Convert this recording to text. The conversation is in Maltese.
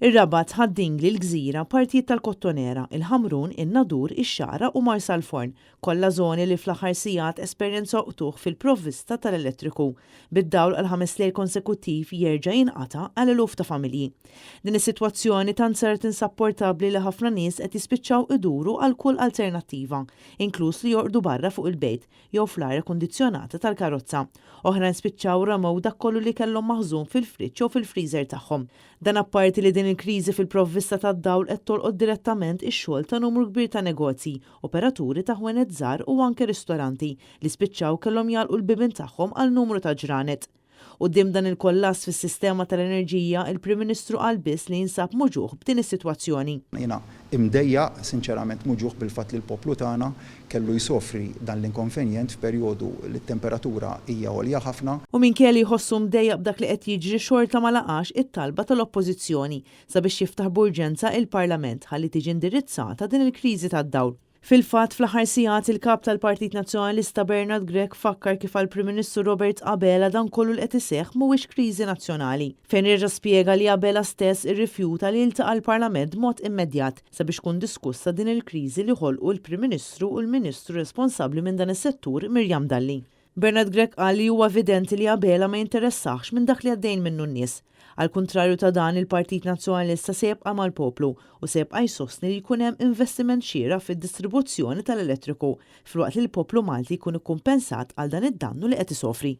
Ir-Rabat, Ħad-Dingli, l-Gżira, partijiet tal-Kottonera, il-Ħamrun, in-Nadur, ix-Xagħra u Marsalforn, kollha żoni li fl-aħħar sigħat esperjenzaw qtugħ fil-provvista tal-elettriku, bid-dawl għal ħames lejl konsekuttiv jerġa' jinqata' għal eluf ta' familji. Din is-sitwazzjoni tant saret insapportabbli li ħafna nies qed jispiċċaw iduru għal kull alternattiva, inkluż li jorqdu barra fuq il-bejt jew fl-arja kundizzjonata tal-karozza. Oħrajn spiċċaw ramew dak kollu li kellhom maħżun fil-friġġ jew fil-freezer tagħhom. Dan apparti li din il-kriżi fil-provvista tad-dawl qed tolqot direttament ix-xogħol ta' numru kbir ta' negozji, operaturi ta' ħwienet żgħar u anke ristoranti li spiċċaw kellhom jagħlqu l-bibien tagħhom għal numru ta' ġranet. Quddiem dan il-kollass fis-sistema tal-enerġija, il-Prim Ministru qal biss li jinsab muġugħ b'din is-sitwazzjoni. Jiena imdejjaq, sinċerament muġugħ bil-fatt li l-poplu tagħna kellu jsofri dan l-inkonvenjent f'perjodu li t-temperatura hija għolja ħafna. U minkejja li jħossu mdejjaq b'dak li qed jiġri xorta ma laqax it-talba tal-Oppożizzjoni sabiex jiftaħ b'urġenza il-Parlament ħalli tiġi indirizzata din il-kriżi tad-dawl. Fil-fatt, fl-aħħar sigħat il-Kap tal-Partit Nazzjonalista Bernard Grech fakkar kif għall-Prim Ministru Robert Abela dan kollu li qed iseħħ mhuwiex kriżi nazzjonali, fejn reġa' spjega li Abela stess irrifjuta li jiltaqa' l-Parlament b'mod immedjat sabiex tkun diskussa din il-kriżi li ħolqu l-Prim Ministru u l-Ministru responsabbli minn dan is-settur Miriam Dalli. Bernard Grech qal li huwa evidenti li Abela ma jinteressahx minn dak li għaddejjin minnu n-nies. Għall-kuntrarju ta' dan, il-Partit Nazzjonalista se jibqa' mal-poplu u se jibqa' jsostni li jkun hemm investiment xieraq fid-distribuzzjoni tal-elettriku filwaqt li l-poplu Malti jkun ikkumpensat għal dan id-dannu li qed isofri.